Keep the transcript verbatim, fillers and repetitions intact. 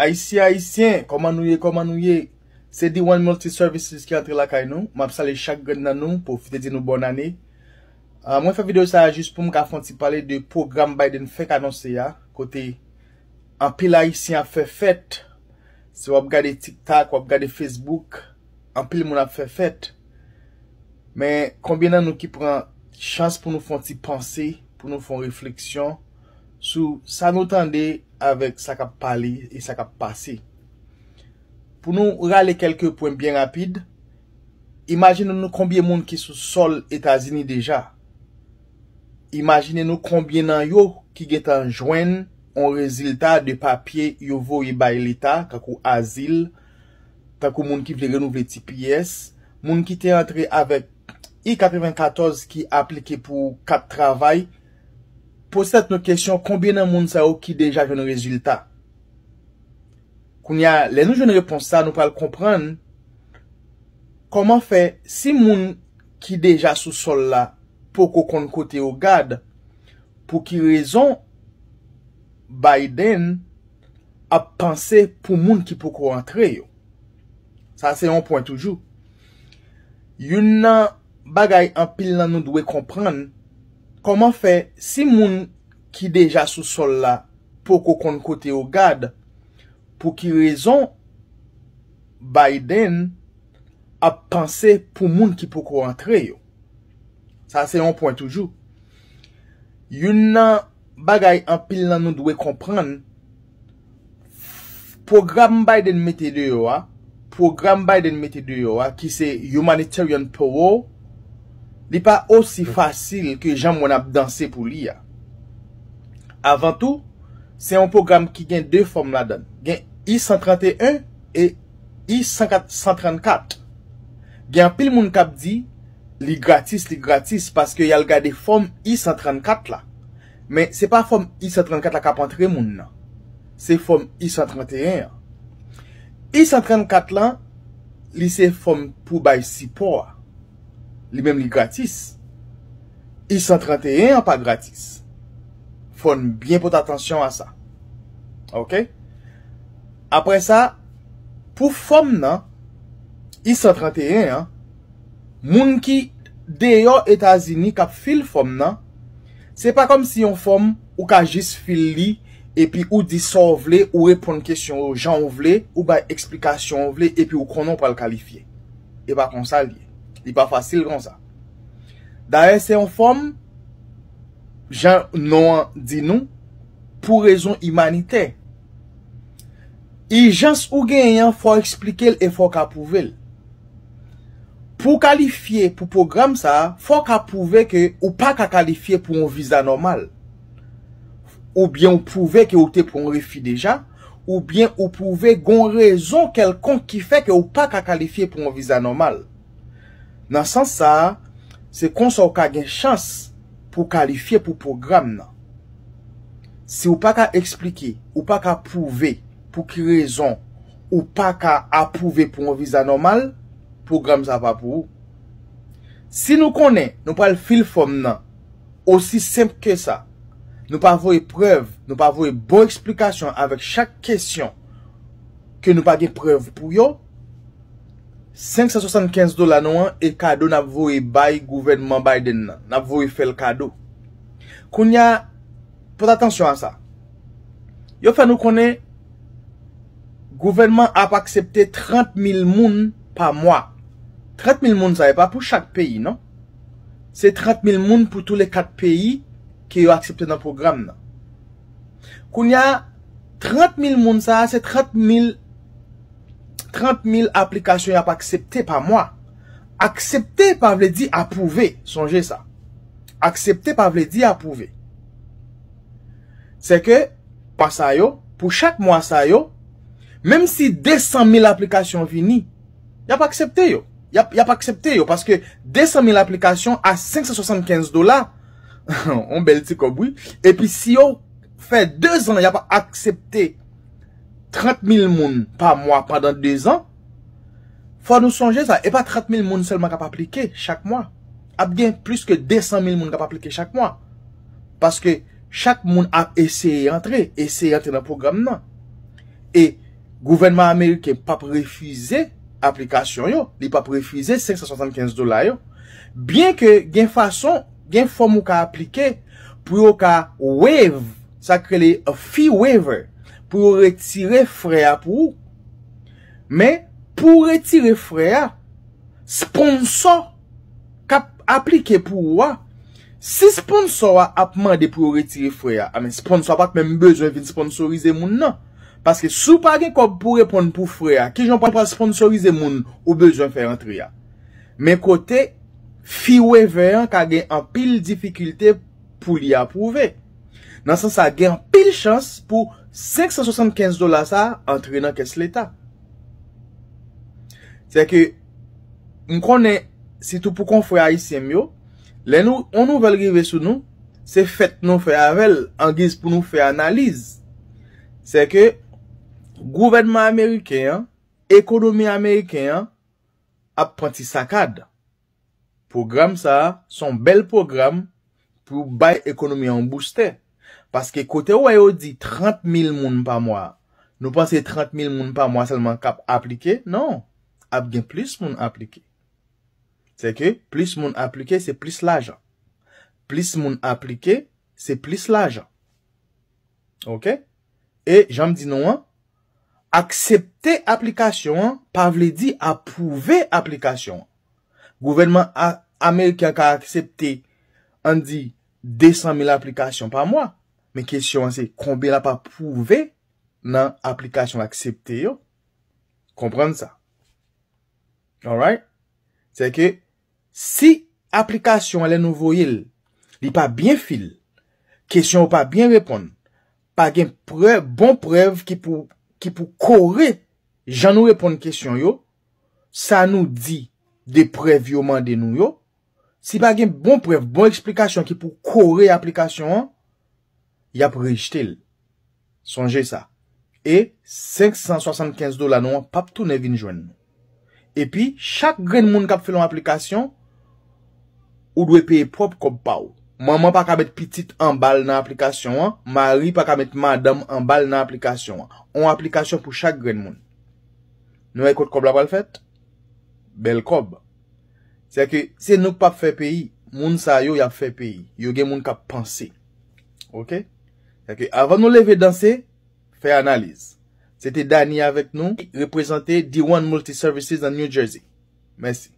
Ayisyen, Ayisyen, kòman nou ye, kòman nou ye? Se D one Multi Services ki antre lakay nou. M ap salye chak grenn nan nou, pwofite di nou bòn ane. Ah, mwen fè videyo sa a jis pou m ka fè yon ti pale de pwogram Biden fèk anonse a, kote anpil Ayisyen ap fè fèt. Si w ap gade TikTok, w ap gade Facebook, anpil moun ap fè fèt. Men, konbyen nan nou ki pran chans pou nou fè yon ti panse, pou nou fè yon refleksyon sou sa nou tande avèk sa k ap pale e sa k ap pase? Pou nou rale kèlke pwen byen rapid, imajine nou konbyen moun ki sou sòl Etazini deja. Imajine nou konbyen nan yo ki gentan jwenn yon rezilta de papye yo voye bay Leta, tankou azil, tankou moun ki vle renouvle T P S, moun ki te antre avèk I katrevenkatòz ki aplike pou kat travay. Poze tèt nou kesyon, konbyen nan moun sa yo ki deja jwenn rezilta? Kounye a, lè nou jwenn repons sa, nou pral konprann kòman fè si moun ki deja sou sòl la poko konn kote yo gad, pou ki rezon Biden ap panse pou moun ki poko antre yo. Sa se yon pwen toujou. Youn nan bagay anpil nan nou dwe konprann, kòman fè si moun ki deja sou sòl la poko konn kote yo gad, pou ki rezon Biden ap panse pou moun ki poko antre yo? Sa se yon pwen toujou. Youn nan bagay anpil nan nou dwe konprann, pwogram Biden mete deyò a, pwogram Biden mete deyò a, ki se humanitarian parole, li pa osi fasil ke jan moun ap danse pou li a. Avan tou, se yon pwogram ki gen de fòm ladan. Gen I san trannteyen e I san trannkat. Gen anpil moun k ap di, li gratis, li gratis, paske y al gade fòm I san trannkat la. Men se pa fòm I san trannkat la k ap antre moun nan. Se fòm I san trannteyen an. I san trannkat lan, li se fòm pou bay sipò a. Li menm li gratis. I san trannteyen an pa gratis. Fò n byen pote atansyon a sa. Oke? Apre sa, pou fòm nan, I san trannteyen an, moun ki deyò Etazini k ap fil fòm nan, se pa kòmsi yon fòm ou ka jis fil li, epi ou di sa w vle, ou reponn kesyon yo jan w vle, ou bay eksplikasyon w vle, epi ou konnen w pral kalifye. E pa konsa l ye. Li pa fasil konsa. Dayè, se yon fòm, jan non an di nou, pou rezon imanitè. Ijans ou genyen an, fò w eksplike l e fò w ka pwouve l. Pou w kalifye pou pwogram sa a, fò w ka pwouve ke ou pa ka kalifye pou yon viza nòmal. Oubyen ou pwouve ke ou te pran yon refi deja, oubyen ou pwouve gen yon rezon kèlkonk ki fè ke ou pa ka kalifye pou yon viza nòmal. Nan sans sa a, se konsa w ka gen chans pou w kalifye pou pwogram nan. Si w pa ka eksplike, ou pa ka pwouve pou ki rezon ou pa ka apwouve pou yon viza nòmal, pwogram sa pa pou ou. Si nou konnen nou pral fil fòm nan osi senp ke sa, nou pa voye prèv, nou pa voye bon eksplikasyon avèk chak kesyon ke nou pa gen prèv pou yo, senk san swasannkenz dola nou an e kado n ap voye bay gouvènman Biden nan. N ap voye fè l kado. Kounye a, pote atansyon a sa. Yo fè nou konnen gouvènman ap aksepte trant mil moun pa mwa. Trant mil moun sa, e pa pou chak peyi, non. Se trant mil moun pou tou le kat peyi ke yo aksepte nan pwogram nan. Kounye a, trant mil moun sa a, se trant mil, trant mil aplikasyon y ap aksepte pa mwa. Aksepte pa vle di apwouve, sonje sa. Aksepte pa vle di apwouve. Se ke, mwa sa yo, pou chak mwa sa yo, menm si de san mil aplikasyon vini, y ap aksepte yo. Y ap, y ap aksepte yo, paske de san mil aplikasyon a senk san swasannkenz dola, yon bèl ti kòb, wi. Epi si yo fè de zan, y ap aksepte trant mil moun pa mwa pandan de zan, fò nou sonje sa, e pa trant mil moun sèlman k ap aplike chak mwa. Ap gen plis ke de san mil moun k ap aplike chak mwa. Paske chak moun ap eseye antre, eseye antre nan pwogram nan. E Gouvènman ameriken p ap refize aplikasyon yo, li p ap refize senk san swasannkenz dola yo. Byenke gen fason, gen fòm ou ka aplike pou yo ka waive, sa k rele fee waiver, pou yo retire frè a pou ou. Men, pou w retire frè a, sponsò k ap aplike pou ou a, si sponsò a ap mande pou yo retire frè a, a men sponsò a pa t menm bezwen vin sponsorize moun nan. Paske si w pa gen kòb pou reponn pou frè a, kijan w pral sponsorize moun ou bezwen fè antre a? Men kote fee waiver an ka gen anpil difikilte pou li apwouve. Nan sans sa, gen anpil chans pou senk san swasannkenz dola sa a antre nan kès Leta. Se ke m konnen, sitou pou konfrè ayisyen m yo, lè nou, yon nouvèl rive sou nou, se fèt nou fè avè l, angiz pou nou fè analiz. Se ke gouvènman ameriken an, ekonomi ameriken an ap pran ti sakad. Pwogram sa a, se yon bèl pwogram pou bay ekonomi an yon boustè. Paske kote w wè yo di trant mil moun pa mwa, nou panse trant mil moun pa mwa sèlman k ap aplike? Non, ap gen plis moun aplike. Se ke plis moun aplike, se plis lajan. Plis moun aplike, se plis lajan. Oke? E jan m di nou an, aksepte aplikasyon an pa vle di apwouve aplikasyon an. Gouvènman a-, ameriken an ka aksepte, ann di, de san mil aplikasyon pa mwa. Men kesyon an se konbyen l ap apwouve nan aplikasyon l aksepte yo. Konprann sa. Alright? Se ke si aplikasyon an lè nou voye l, li pa byen fil, kesyon yo pa byen reponn, pa gen prè-, bon prèv ki pou, ki pou kore jan nou reponn kesyon yo, sa nou di de prèv yo mande nou yo, si pa gen bon prèv, bon eksplikasyon ki pou kore aplikasyon an, y ap rejte l. Sonje sa. E senk san swasannkenz dola nou an p ap tounen vin jwenn nou. Epi, chak grenn moun k ap fè yon aplikasyon, ou dwe peye pwòp kòb pa w. Manman pa ka met pitit anba l nan aplikasyon an, mari pa ka met madanm anba l nan aplikasyon an. On aplikasyon pou chak grenn moun. Nou wè kot kòb la pral fèt? Bèl kòb. Se ke se nou k p ap fè peyi. Moun sa yo, y ap fè peyi. Yo gen moun k ap panse. Oke? Se ke avan nou leve danse, fè analiz. Se te Dany avèk nou, reprezante D one Multi Services nan New Jersey. Mèsi.